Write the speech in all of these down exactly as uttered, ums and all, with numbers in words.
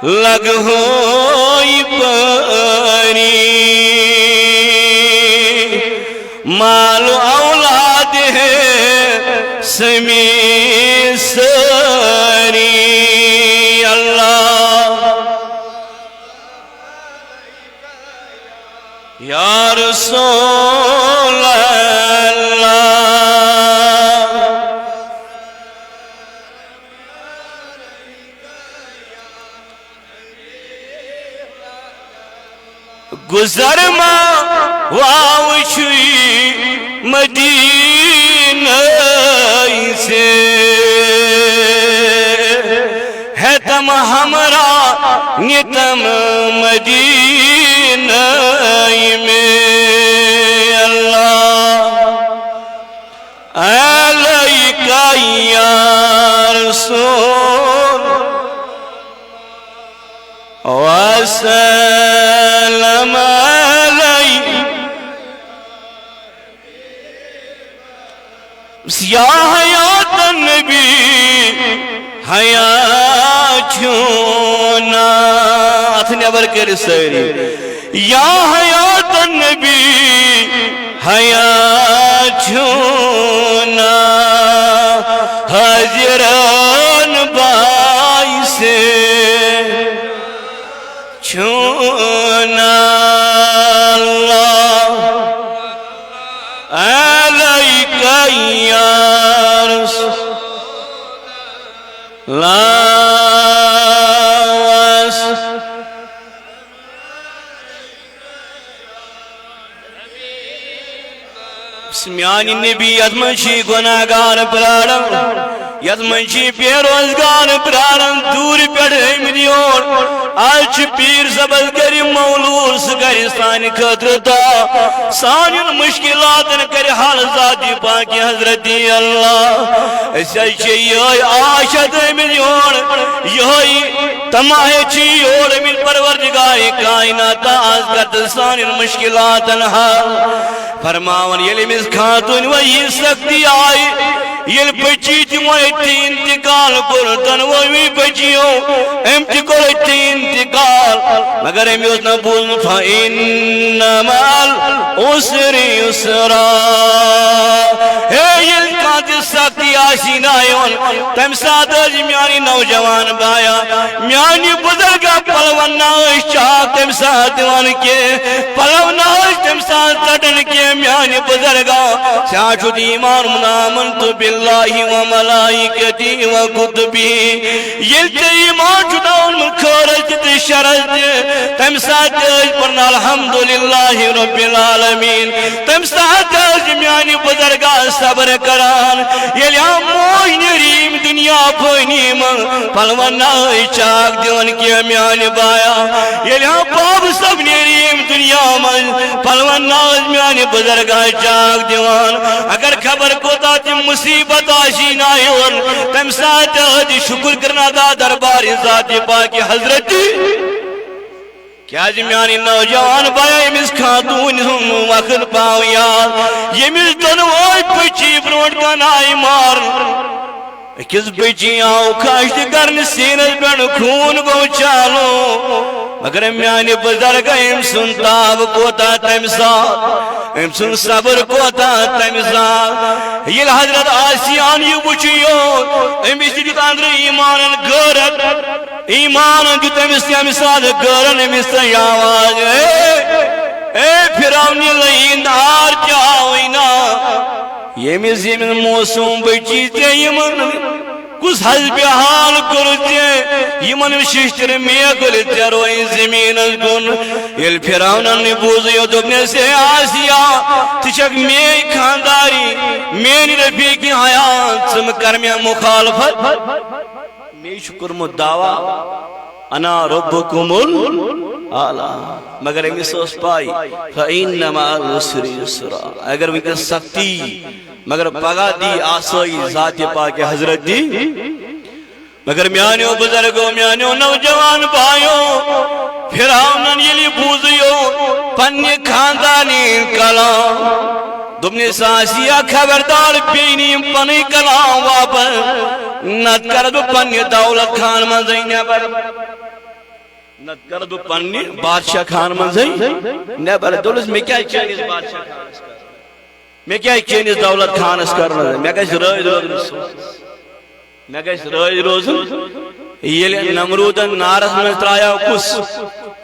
لگ ہوئی پری، مال اولاد ہے سمی سری۔ اللہ، یا رسول اللہ۔ گزر ما واو چھُے مدینہ سے، ہے تم ہمراہ نتم مدینہ میں۔ اللہ علیک یا رسول وسلم علیک۔ یا حیات النبی، حیا چھونا۔ اتھ نیبر کٔرِو سٲری۔ یا حیات النبی، حیا چھونا۔ حاضران باعث چھونا۔ اللہ علیک یا رسول اللہ۔ میانہِ نبی، یتھ منٛز چھی گناہگار پراران، یتھ منٛز چھی بے روزگار پراران، دوٗرِ پٮ۪ٹھ آمٕتۍ یور۔ آز چھُ پیٖر صٲبس گرِ مولوٗد، سُہ کرِ سانہِ خٲطرٕ دعا، سانٮ۪ن مُشکِلاتن کرِ حل ذاتِ پاکِ حضرتِ اللہ۔ أسۍ حظ چھِ یِہوٚے آش ہٮ۪تھ آمٕتۍ یور، یِہوٚے طمع ہٮ۪تھ چھِ یور آمٕتۍ پروردگارِ کائنات، آز کر تہٕ سانٮ۪ن مُشکِلاتن حل۔ فرماوان، ییٚلہِ أمِس خاتوٗنۍ وۄنۍ یہِ سختی آیہِ، ییٚلہِ بچی تہِ وۄنۍ أتھی انتقال کوٚر، دۄنوٕنی بچیو، أمۍ تہِ کوٚر أتھی انتقال، مگر أمۍ اوس نہٕ بوٗزمُت، فَإِنَّ مَعَ الْعُسْرِ يُسْرًا۔ ہے، ییٚلہِ کانٛہہ تہِ سختی آسی نہ یِوان، تَمہِ ساتہٕ ٲسۍ میٛانہِ نوجوان بایا، میٛانہِ بُزرگا پَلوَن نہ ٲسۍ چاک تَمہِ ساتہٕ دِوان کینٛہہ، پَلو نہ ٲسۍ تَمہِ ساتہٕ ژَٹان کینٛہہ میٛانہِ بُزرگا۔ ژےٚ چھُتھ ایمان، آمنت باللہ و ملائکتی و کتبی۔ ییٚلہِ ژےٚ ایمان چھُ تھاوُن خٲرس تہِ تہٕ شرس تہِ، تَمہِ ساتہٕ تہِ ٲسۍ پَران الحمدللہ رب العالمین۔ تَمہِ ساتہٕ تہِ ٲسۍ میٛانہِ بُزرگا صبر کران۔ ییٚلہِ ہا موج نیرِ ییٚمہِ دُنیا فٲنی منٛز، پَلوَن نہ ٲسۍ چاک دِوان کینٛہہ میٛانہِ بایا۔ ییٚلہِ ہا بابہٕ صٲب نیرِ ییٚمہِ دُنیا منٛز، پَلوَن نہ ٲسۍ میٛانہِ بُزرگا چاک دِوان۔ اگر خبر کوٗتاہ تہِ مُصیٖبت آسی نہ یِوان، تَمہِ ساتہٕ تہِ ٲسۍ شُکُر کران ادا دربارِ ذاتِ پاکِ حضرتِ۔ کیازِ میانہِ نوجوان بایا، ییٚمِس خاتوٗنۍ ہُنٛد وقت پاو یاد، ییٚمِس دۄنوَے بچی برونٛٹھ کَنہِ آیہِ مارنہٕ۔ أکِس بچی آو کھش تہِ کرنہٕ، سیٖنَس پٮ۪ٹھ خوٗن گوٚو چالو۔ مگر میانہِ بُزرگا، أمۍ سُنٛد تاب کوتاہ تَمہِ ساتہٕ، أمۍ سُنٛد صبر کوتاہ تَمہِ ساتہٕ۔ ییٚلہِ حضرت آسیاہَن یہِ وُچھ یوت، أمِس تہِ دیُت أنٛدرٕ ایٖمانَن غٲرت۔ ایمان دیُت أمِس تَمہِ ساتہٕ غٲرن أمِس تہٕ یہِ آواز، اے، اے فرعون لعین دار، کیٛاہ آوٕے نا؟ ییٚمِس، ییٚمِس معصوم بچی ژےٚ یِمن کُس حسبِ حال کوٚرُتھ ژےٚ؟ یِمن شِشتٕرِ میکھلہِ ژےٚ رویہِ زٔمیٖنس کُن۔ ییٚلہِ فرعونن یہِ بوٗزُے یوت دوٚپنس، اے آسیا، ژٕ چھکھ میٲنۍ خانداری، میٲنۍ رفیقِ حیات، ژٕ مہٕ کر مےٚ مُخالفت۔ مےٚ چھُ کوٚرمُت دعویٰ، انا ربکم الاعلیٰ۔ مگر أمِس ٲس پَے، فإن مع العسر یسرا۔ اگر وٕنکیٚس سختی، مگر پگاہ دی آسٲیِش ذاتِ پاکِ حضرت دی۔ مگر میانیو بزرگو، میانیو نوجوان بایو، فرعونن ییٚلہِ بوٗزُیو پننہِ خاندانی کلام، دوٚپنس، آسیا، خبردار، بیٚیہِ نہٕ یِم پنٕنۍ کلام واپس، نتہٕ کرٕ بہٕ پننہِ دولت خانہٕ منٛزٕے نٮ۪بر۔ نتہٕ کرٕ بہٕ پننہِ بادشاہ خانہٕ منٛزٕے نٮ۪بر۔ دوٚپنس، مےٚ کیٛازِ چٲنِس بادشاہ خانس کرُن؟ مےٚ کیٛازِ چٲنِس دولت خانس کرُن؟ مےٚ گژھِ رٲضۍ روزُن سُہ۔ مےٚ گژھِ رٲضۍ روزُن۔ ییٚلہِ نمروٗدن نارس منٛز ترٛایاو کُس؟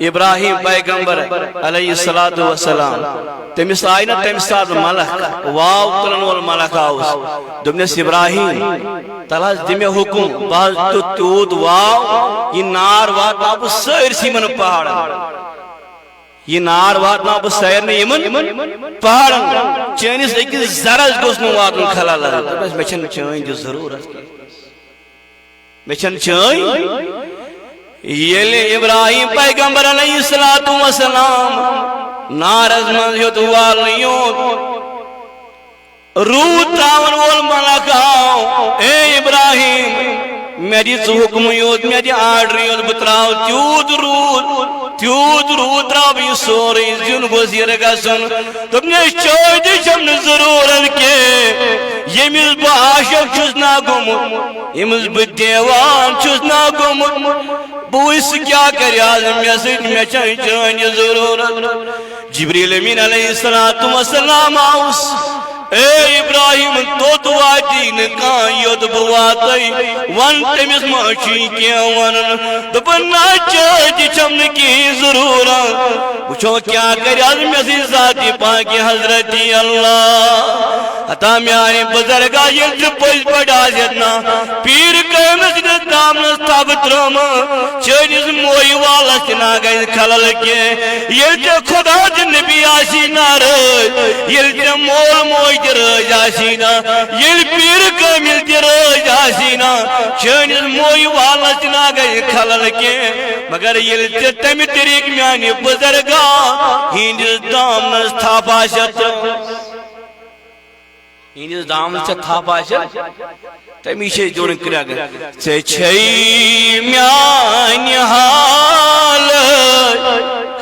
ابراہیم پیغمبر علیہ الصلوۃ والسلام۔ تٔمِس آیہِ نہ تمہِ ساتہٕ ملک، واو تُلن وول ملک آوُس۔ دوٚپنس، ابراہیم، تلہٕ حظ دِ مےٚ حُکُم، بہٕ حظ تُلہٕ تیوٗت واو، یہِ نار واتناو بہٕ سٲرسٕے یِمن پہاڑن۔ یہِ نار واتناو بہٕ سارنٕے یِمن پہاڑن۔ چٲنِس أکِس ذرس گوٚژھ نہٕ واتُن خلل۔ دوٚپنس، مےٚ چھَنہٕ چٲنۍ تہِ ضروٗرت کینٛہہ۔ مےٚ چھَنہٕ چٲنۍ۔ ییٚلہِ ابراہیم پیغمبر علیہ الصلوۃ والسلام نارس منٛز ہیوٚت والنہٕ یوت، روٗد ترٛاوَن وول ملک آو، اے ابراہیم، مےٚ دِ ژٕ حُکمٕے یوت، مےٚ دِ آرڈرٕے یوت، بہٕ ترٛاوٕ تیوٗت روٗد، تیوٗت روٗد ترٛاوٕ بہٕ، یہِ سورُے زیُن گوٚژھ یِرٕ گژھُن۔ دوٚپنَس، چٲنۍ تہِ چھَم نہٕ ضروٗرت کینٛہہ، ییٚمِس بہٕ عاشق چھُس نا گوٚمُت، ییٚمِس بہٕ دیوان چھُس نا گوٚمُت، بہٕ وٕچھِ سُہ کیٛاہ کرِ آز مےٚ سۭتۍ، مےٚ چھَنہٕ چٲنۍ یہِ ضروٗرت۔ جبریل امین علیہ الصلوۃ والسلام آوُس۔ اے ابراہیم، توٚت واتی نہٕ کانٛہہ یوٚت بہٕ واتَے۔ وَن تٔمِس، ما چھُے کینٛہہ وَنُن؟ دوٚپُن، نہ، چٲنۍ تہِ چھَم نہٕ کِہیٖنۍ ضروٗرت۔ وٕچھو کیٛاہ کرِ آز مےٚ سۭتۍ ذاتِ پاکِ حضرت اللہ۔ ہتا میانہِ بزرگا، ییٚلہِ ژٕ پٔزۍ پٲٹھۍ آسکھ نا پیٖر کٲمِل سٕنٛدِس دامنس تھپھ ترٲومٕژ، چٲنِس مویہِ والس تہِ نا گژھِ خلل کینٛہہ۔ ییٚلہِ ژےٚ خدا تہٕ نبی آسی ناراض، ییٚلہِ ژےٚ مول موج تہِ رٲضۍ آسی نا، ییٚلہِ پیٖر کٲمِل تہِ رٲضۍ آسی نا، چٲنِس مویہِ والس تہِ نا گژھِ خلل کینٛہہ۔ مگر ییٚلہِ ژےٚ تمہِ طریٖقہٕ میانہِ بزرگا ہٕنٛدِس دامنس تھپھ آسٮ۪تھ، یِہنٛدِس دامنس ژےٚ تھپھ آسہِ، تٔمِس چھے دیُن کرٛٮ۪کھ۔ ژےٚ چھے میانہِ حالٕچ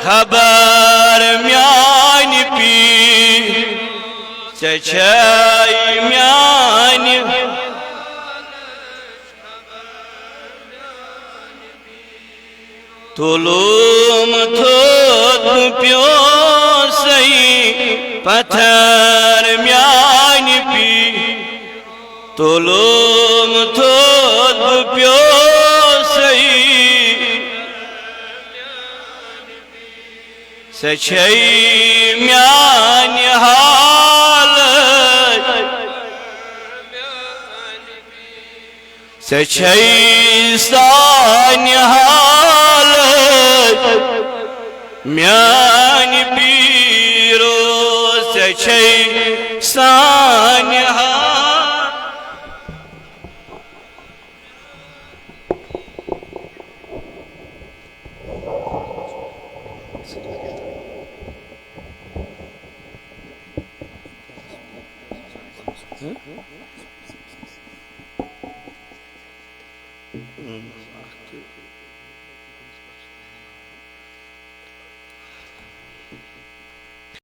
خبر میانہِ پیٖر، ژےٚ چھے میانہِ تُلُم تھوٚد بہٕ پیوسَے پتھر میانہِ پیٖر۔ تُلُم تھوٚد بہٕ پیوسَے۔ سۄ چھے میانہِ حالٕچ، سۄ چھے سانہِ حالٕچ، میانہِ پیٖرو، سۄ چھے سانہِ حالٕچ۔